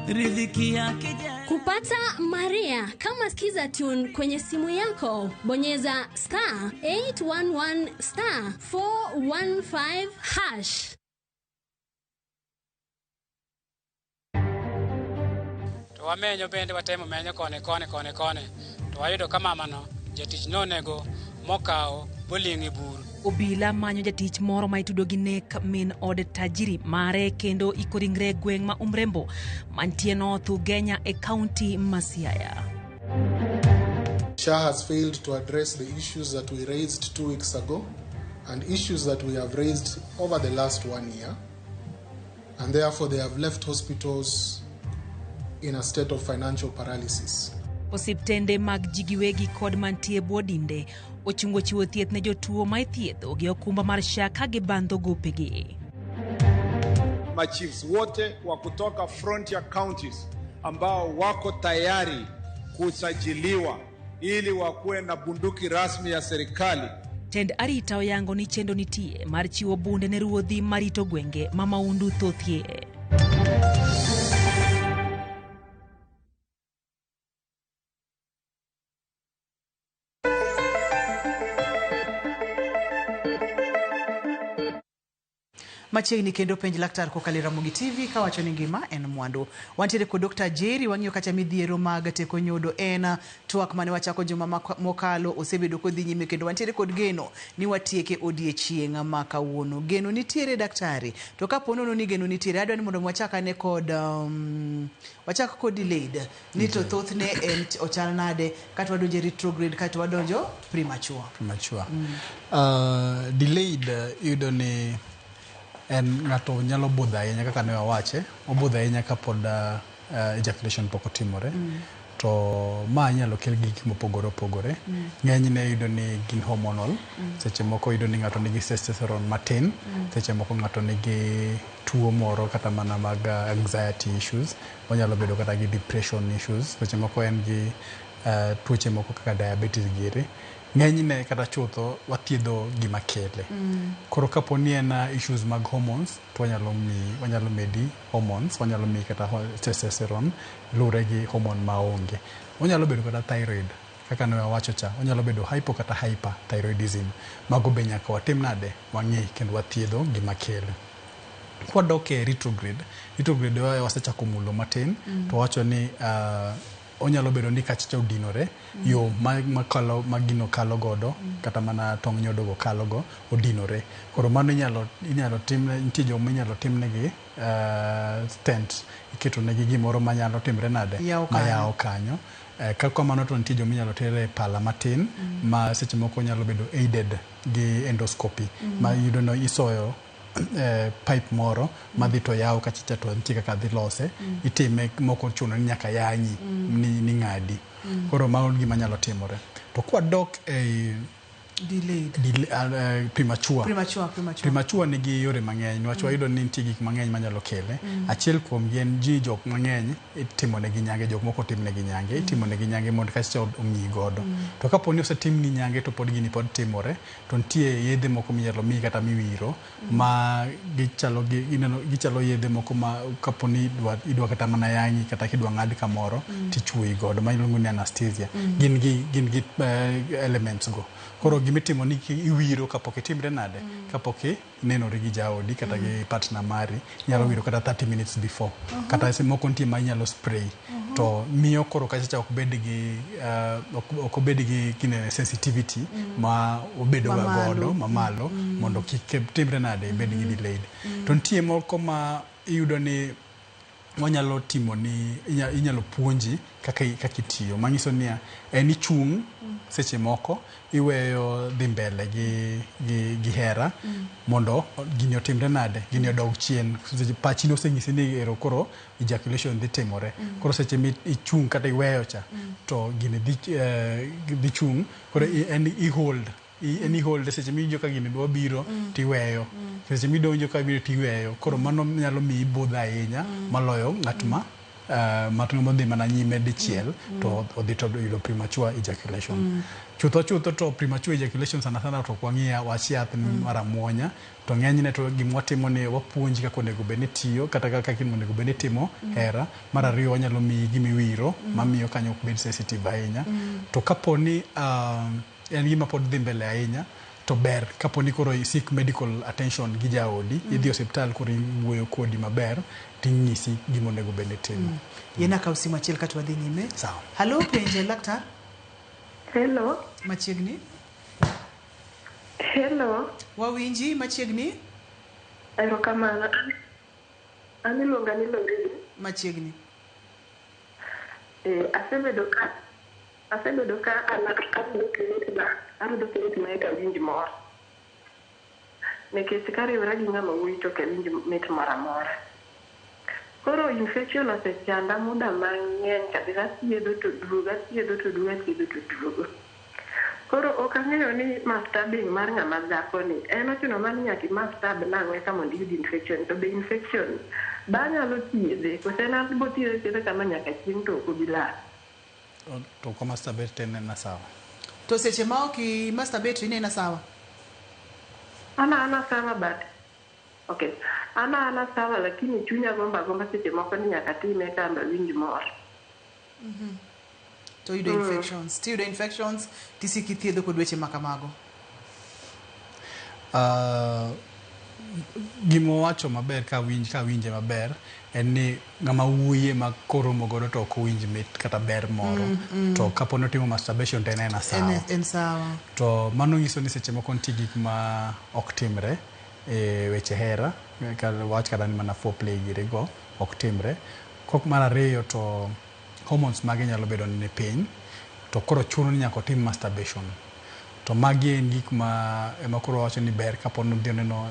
riziki yake Kupata Maria kama Skiza Tune kwenye simu yako, bonyeza star 811 star 415 hash. To wamenyo bende watemo menyo koni koni koni koni to wayudo ka mamano jatich nonego mokawo boling' e bur. Obila manyo jatich moro ma itudo gi nek min od tajiri mare kendo iko ringre e gweng' ma Umrembo mantie North Ugenya e kaunti ma Siaya. SHA has failed to address the issues that we raised 2 weeks ago and issues that we have raised over the last one year, and therefore they have left hospitals in a state of financial paralysis. Osiptende mag ji giwegi kod mantie bwo dinde ochungo chiwo thieth ne jotuo ma ithiedho gi okumba mar SHA ka gibandho gopegi. Machiefs wote wa kutoka frontier counties ambao wako tayari kusajiliwa ili wakuwe na bunduki rasmi ya serikali. Tend arita oyango ni chenro nitie mar chiwo bunde ne ruodhi marito gwenge ma maundu thothie. Machiegni kendo penj laktar kokalo e Ramogi TV kawacho ni ngima en mwandu. Wantiere kod Dr. Jerry wang'iyo kacha midhiero mag teko nyodo en twak mane wachako juma mokalo osebedo kodhi nyime kendo wantiere kod geno ni watieke odiechieng' ma kawuono. Geno nitiere daktari. To kapo nono ni geno nitiere adwa ni mondo wachak ane kod wachak kod delayed ni to thothne en ochal nade kata wadonjo e retrograde kata wadonjo premature. Premature. Delayed iyudo ni en ng'ato nyalo budho ahinya kaka ne wawache, obudho ahinya kapod ejaculation pok otimore. To ma inyalo kel gi gik mopogore opogore. Ng'enyne iyudo ni gin hormonal. Seche moko iyudo ni ng'ato nigi testosterone matin. Seche moko ng'ato nigi tuo moro kata mana mag anxiety issues. Onyalo bedo kata gi depression issues. Seche moko en gi tuoche moko kaka diabetes giri. Ng'enyne kata chutho wathiedho gima kele. Koro kapo ni en issues mag hormones to wanyalo miyi, wanyalo medi hormones, wanyalo miyi kata testosterone luwore gi hormone maonge. Onyalo bedo kata thyroid kaka ne wawacho cha, onyalo bedo hypo kata hyperthyroidism. Mago be nyaka watim nade? Wang'i kendo wathiedho gima kele. Kwadok e retrograde, retrograde wasechako mulo matin to wawacho ni onyalo bedo ni kachacha odinore, yo ma ma gino kalo godo kata mana tong' nyodo go kalo go odinore. Koro mano inyalo timne, nitie joma inyalo timnegi stent, iketo negi gimoro manyalo timre nade? Yawo kanyo. Mayawo kanyo. Kamano to nitie joma inyalo ter e pala matin ma seche moko nyalo bedo aided gi endoscopy ma iyudo ni isoyo pipe moro madhi to yawo kachacha to nitie kaka dhi lose. Itime mok ochuno ni nyaka yanyi ni ng'adi. Koro mano gima nyalo timore. To kwadok e Delayed. Delay, premature. Premature, premature. Premature nigi yore mang'eny niwach wayudo ni nitie gik mang'eny manyalo kele. Achiel kuomgi en ji jok mang'eny itimonegi nyange, jok moko otimnegi nyange, itimonegi nyange mondo kachacha ong'i godo. To kapo ni osetimni nyange to pod gini pod timore, to nitie yedhe moko minyalo miyi kata miwiro ma gichalo gi ineno gichalo yedhe moko ma kapo ni idwa kata mana yang'i kata kidwa ng'ad kamoro tichuoyi godo ma iluongo ni anesthesia. Gin gi elements go. Koro gimitimo ni iwiro kapok itimre nade? Kapok inenori gi jaodi kata gi partner mari, inyalo wiro kata 30 minutes before. Kata seche moko nitie ma inyalo spray. To miyo koro kachacha ok bed gi ok obed gi ginene sensitivity ma obedo ga Mamalo. godo mamalo mondo kik timre nade ibed gi delayed. To nitie moko ma iyudo ni wanyalo timo ni inyalo puonji kaka itiyo manyiso niya en ichung' seche moko iweyo dhi mbele gi hera mondo gini otimre nade gini odog chien. Seche pachi noseng'isi ni ero koro ejaculation dhi timore. Koro seche mi ichung' kata iweyo cha to gini dhi chung' koro en i hold En ihold seche miwinjo ka gini dwa biro tiweyo. Seche midonjo ka biro tiweyo. Koro mano nyalo miyi budho ahinya maloyo ng'at ma ng'at modhi mana nyime dichiel to odhi to yudo premature ejaculation. Chutho chutho to premature ejaculation sana sana to ok wang'iya wach yath mar amuonya, to ng'enyne to gima watimo ni wapuonji kaka onego bed ni tiyo kata kaka onego bed ni timo hera. Mar ariyo, wanyalo miyi gimiwiro mamiyo kanyo ok bed sensitive ahinya. To kapo ni en gima pod dhi mbele ahinya, to ber kapo ni koro i seek medical attention gi jaodi, idhi e osiptal, koro iwuoyo kodi maber ting'isi gima onego bed ni timo. Yiena kaw simu achiel kato wadhi nyime. Sawa. Halo, penje laktar. Hello. Machiegni. Hello. Wawinji machiegni. Erokamano. An iluonga ni Lorraine. Machiegni. Asebedo ka an arudho lit ma eka awinj mor. Nikech kariwora gi ng'ama wuoyi to ok awinj mit moro amora. Koro infection osechanda muda mang'eny kabisa, athiedho to duogo, athiedho to duogo, athiedho to duogo. Koro ok ang'eyo ni masturbing mar ng'ama dhako ni en ochuno mar ni nyaka i masturb nang'o eka mondo iyud infection, to be infection be anyalo thiedhe koso en abo thiedhe thiedha kama nyaka chieng' to ok obi lal? To kwa masturbate to en sawa. To seche ma ok i masturbate inena sawa? Ana sawa, but okay, ana sawa, lakini chunya gomba agomba seche moko ni nyaka time eka mondo awinj mor. To yudo infections. Tiyudo infections tisiko ithiedho kod weche ma kamago. Gima owacho maber ka winj ka winje maber en ni ng'ama wuoyi ema koromo godo to ok owinj mit kata ber moro. To kapo ni otimo masturbation to en ena sawa. En sawa. To mano nyiso ni seche moko nitie gik ma ok timre e weche hera, wach kata ni mana foreplay giri go ok timre. Kok mar ariyo to hormones mage nyalo bedo ni piny, to koro chuno ni nyaka otim masturbation. To magi en gik ma ema koro wawacho ni ber kapo ni odhi oneno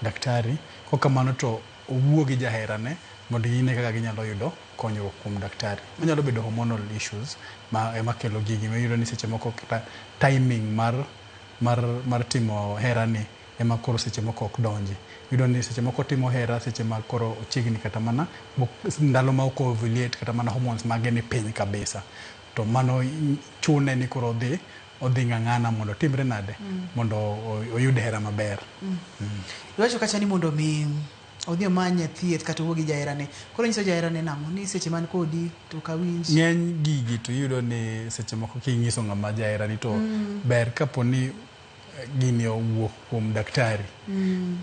daktari. Kok kamano to owuo gi jaherane mondo gine kaka ginyalo yudo konyruok kuom daktari. Onyalo bedo hormonal issues ma ema kelo gigi, iyudo ni seche moko kata timing mar timo herani ema koro seche moko ok donji. Iyudo ni seche moko otimo hera seche ma koro ochiegni kata mana ndalo ma ok ovulate, kata mana hormones mage ni piny kabisa. To mano chune ni koro odhi ng'ang'ana mondo otimre nade mondo oyud hera maber. Iwacho kacha ni mondo mi odhi omany thieth kata owuo gi jaherane. Koro nyiso jaherane nang'o? Ni seche man kodi to ok awinj. Ng'eny gigi to iyudo ni seche moko kinyiso ng'ama jaherani to ber kapo ni gini owuok kuom daktari.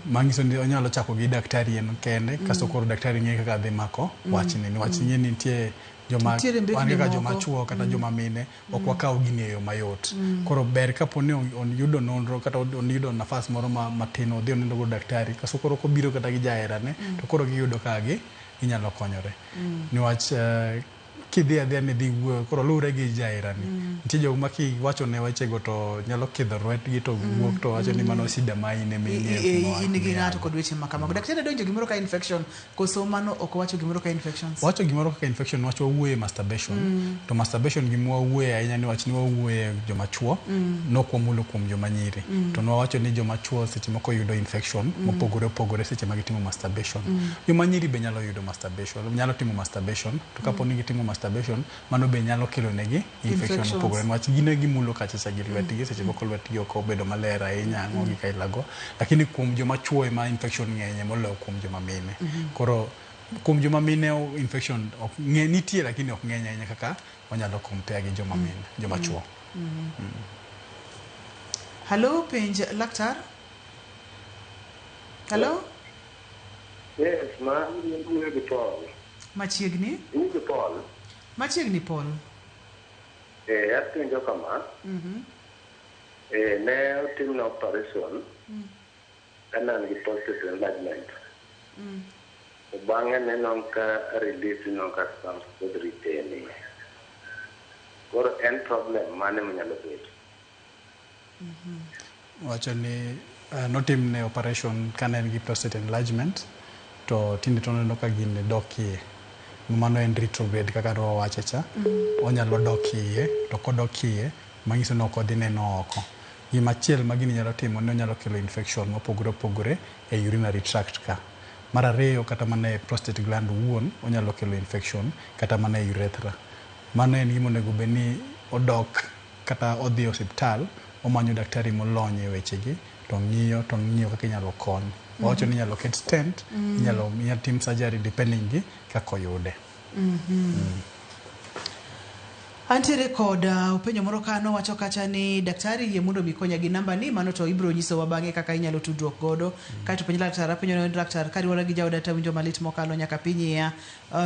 Manyiso ni onyalo chako gi daktari en kende, kasto koro daktari ng'e kaka dhi mako wachni. Niwach ing'e ni nitie joma Nitiere mbekni wan kaka joma moko. chuo kata joma mine ok wakaw gini e yo mayot. Koro ber kapo ni oyudo nonro kata oyudo nafas moro matin odhi oneno go daktari, kasto koro kobiro kata gi jaherane to koro giyudo kaka ginyalo konyore. Niwach kidhi adhiya ni idhi wuoyo koro luwre gi jaherani. Nitie jok ma kiwacho ne wechego to nyalo kidho lwetgi to wuok to wacho ni mano shida ma in ema ing'eyo kuma In gi kuma ng'ato kod weche ma kamago. Daktari donjo gimoro ka infection koso mano ok owacho gimoro ka infections? Wacho gimoro kaka infection wach wawuoye masturbation. To masturbation gima wawuoye ahinya ni wach ni wawuoye joma chuo, nok wamulo kuom joma nyiri. To nwawacho ni joma chuo seche moko yudo infection mopogore opogore seche ma gitimo masturbation. Joma nyiri be nyalo yudo masturbation, nyalo timo masturbation, to kapo ni gitimo masturbation mano be nyalo kelo negi infection Infections. mopogore niwach gin e gimulo kacha cha gi lwetgi, seche moko lwetgi ok obedo maler ahinya ang'o gi kailago. Lakini kuom joma chuo ema infection ng'enye moloyo kuom joma mine. Koro kuom joma mine infection ok ng'e nitie, lakini ok ng'eny ahinya kaka wanyalo compare gi joma mine, joma chuo. Hallo, penj laktar. Hallo? Yes, ma iwuoyo gi Paul. Machiegni. Iwuoyo gi Paul. Machiegni, Paul. Apenjo kama. Ne otimna operation ka ne an gi prostate enlargement. To bang'e neno ka release no ka sperms pod retain. Koro en problem mane manyalo bedo? Wacho ni notimne operation ka ne en gi prostate enlargement, to tinde to oneno ka gini dok iye. Mano en retrograde kaka ne wawache cha. Onyalo dok iye, to kodok iye manyiso ni ok odhi neno oko. Gimachiel ma gini nyalo timo ni onyalo kelo infection mopogore opogore e urinary tract ka. Mar ariyo kata mana e prostate gland owuon onyalo kelo infection kata mana e urethra. Mano en gima onego bed ni odok kata odhi e osiptal omanyo daktari molony e wechegi to ng'iyo kaka inyalo kony. Owacho ni inyalo ket stent, inyalo tim surgery depending gi kaka oyude. Antiere kod penjo moro ka nowacho kacha ni daktari yie mondo mi konya gi namba ni mano to ibiro nyisowa bang'e kaka inyalo tudruok godo. Kaeto penj laktar apenjo ne laktar kariwora gi jaoda to awinjo malit mokalo nyaka piny iya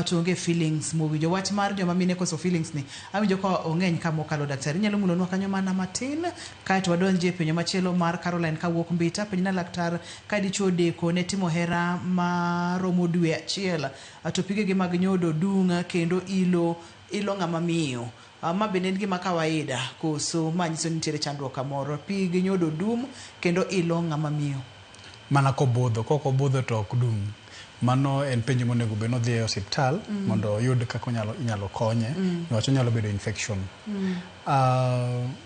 to onge feelings mowinjo. Wach mar joma mine koso feelings ni awinjo ka ong'eny ka mokalo daktari. Inyalo mulonwa kanyo mana matin kaeto wadonje e penjo machielo mar Caroline kawuok Mbita. Penj na laktar ka dichuo odeko ne timo hera maromo dwe achiel to pigegi mag nyodo dung' kendo ilo ng'ama miyo. Ma bende en gima kawaida koso ma nyiso ni nitiere chandruok kamoro. Pig nyodo dum kendo ilo ng'ama miyo. Mana kobudho, kok obudho to ok dum. Mano en penjo monego bed ni odhi e osiptal mondo oyud kaka inyalo konye. Niwach onyalo bedo infection.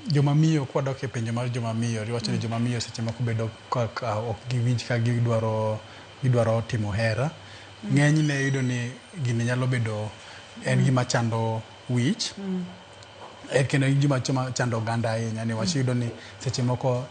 Joma miyo, kwadok e penjo mar joma miyo, iwacho ni joma miyo seche moko bedo kaka ok giwinj ka gidwaro timo hera. Ng'enyne iyudo ni gini nyalo bedo en gima chando wich. Kendo en gima chando oganda ahinya niwach iyudo ni seche moko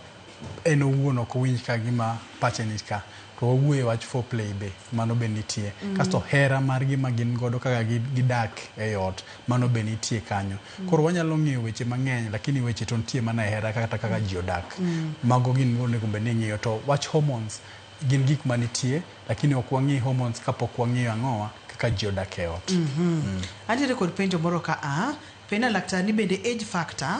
en owuon ok owinj ka gima pache ni ka. To wawuoyo e wach foreplay be, mano be nitie. Kasto hera margi ma gin godo kaka gidak e ot, mano be nitie kanyo. Koro wanyalo ng'iyo weche mang'eny, lakini weche to nitie mana e hera kata kaka ji odak. Mago gin monego bed ni ing'iyo. To wach hormones gin gik manitie, lakini ok wang'i hormones kapok wang'iyo ang'owa kaka ji odak e ot. Antiere kod penjo moro ka a penja laktar ni bende age factor,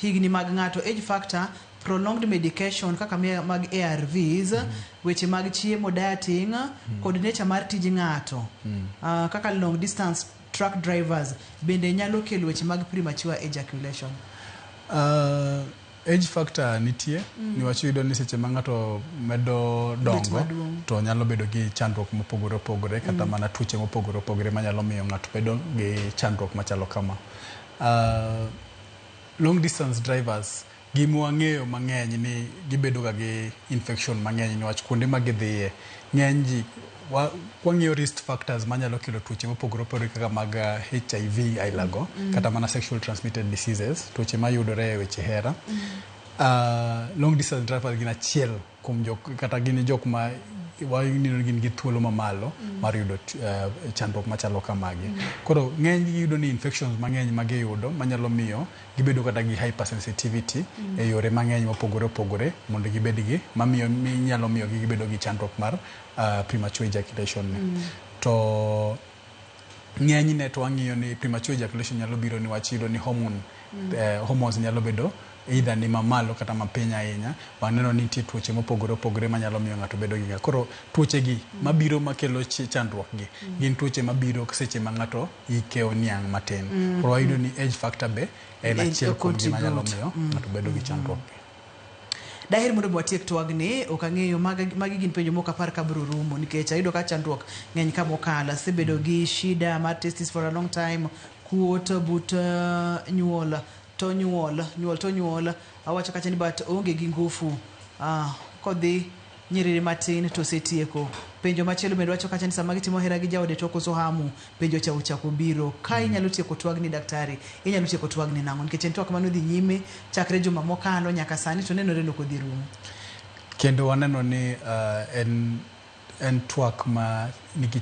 higni mag ng'ato, age factor, prolonged medication kaka mag ARVs, weche mag chiemo, dieting, kod nature mar tij ng'ato, kaka long distance truck drivers bende nyalo kelo weche mag premature ejaculation. Age factor nitie, niwach iyudo ni seche ma ng'ato medo dongo to nyalo bedo gi chandruok mopogore opogore kata mana tuoche mopogore opogore manyalo miyo ng'ato bedo gi chandruok machalo kama. Long distance drivers gima wang'eyo mang'eny ni gibedo ga gi infection mang'eny niwach kuonde ma gidhiye ng'eny ji wang'iyo risk factors manyalo kelo tuoche mopogore opogore kaka mag HIV ailago, kata mana sexual transmitted diseases, tuoche mayudore e weche hera. Long distance drivers gin achiel kuom jok kata gin jok ma waneno gin gi thuolo mamalo mar yudo chandruok machalo kamagi. Koro ng'eny gi yudo ni infections mang'eny magiyudo manyalo miyo gibedo kata gi hypersensitivity e yore mang'eny mopogore opogore mondo gibed gi mamiyo nyalo miyo gi gibedo gi chandruok mar premature ejaculation ni. To ng'enyne to wang'iyo ni premature ejaculation nyalo biro niwach iyudo ni hormone, hormones nyalo bedo either ni mamalo kata mapiny ahinya. Waneno ni nitie tuoche mopogore opogore manyalo miyo ng'ato bedo gi. Koro tuoche gi mabiro makelo chandruok gi gin tuoche mabiro seche ma ng'ato hike oniang' matin. Koro wayudo ni age factor be en achiel kuom gima nyalo miyo ng'ato bedo gi chandruok. Daher mondo watiek twagni, ok ang'eyo magi gin penjo mok apar ka biro rumo nikech ayudo ka chandruok ng'eny ka mokalo. Asebedo gi shida mar testis for a long time, kuot but nyuol to nyuol, nyuol to nyuol, awacho kacha ni but onge gi ngufu. Kodhi nyiriri matin to osetieko. Penjo machielo bende wacho kacha ni sama gitimo hera gi jaode to koso hamu, penjo cha ochako biro. Ka inyalo tieko twagni daktari, inyalo tieko twagni nang'o? Nikech en twak mane odhi nyime chakre juma mokalo nyaka sani to nenore ni ok odhi rumo. Kendo waneno ni en twak ma nigi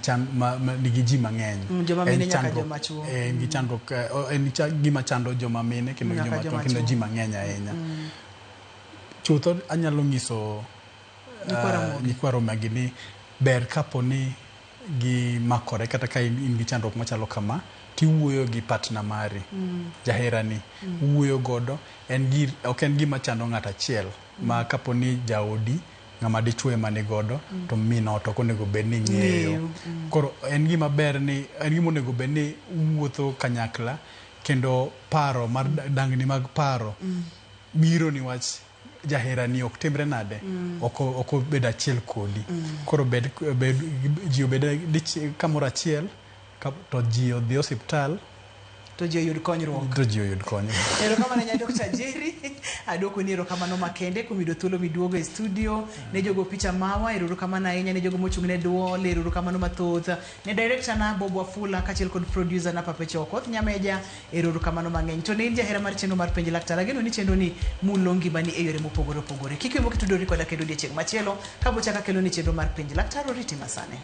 nigi ji mang'eny. Joma mine nyaka joma chuo. En gi chandruok, en gima chando joma mine kendo joma chuo kendo ji mang'eny ahinya. Chutho anyalo nyiso nyikwa Ramogi ni ber kapo ni gimakore kata ka in gi chandruok machalo kama, tiwuoyo gi partner mari, jaherani, uwuoyo godo. En ok en gima chando ng'ato achiel, ma kapo ni jaodi ng'ama dichuo ema ni godo, to min ot ok onego bed ni ng'eyo. Koro en gima ber ni en gima onego bed ni uwuotho kanyakla, kendo paro mar dangni mag paro biro niwach jaherani ok timre nade, ok obed achiel kodi. Koro bed ji obed kamoro achiel, to ji odhi osiptal to ji oyud konyruok. To ji oyud konyruok. Erokamano ahinya Dr. Jerry. Adwoko ni erokamano makende kuom yudo thuolo miduogo e studio. Ne jogo picha mawa, erokamano ahinya ne jogo mochung' ne duol, erokamano mathoth. Ne director na Bob Wafula kaachiel kod producer na Papecho Okoth Nyameja, erokamano mang'eny. To ne in jahera mar chenro mar Penj Laktar, ageno ni chenro ni mulo ngimani e yore mopogore opogore. Kik iwe mok itudori koda kendo odiechieng' machielo kabochak akelo ni chenro mar Penj Laktar oriti masane.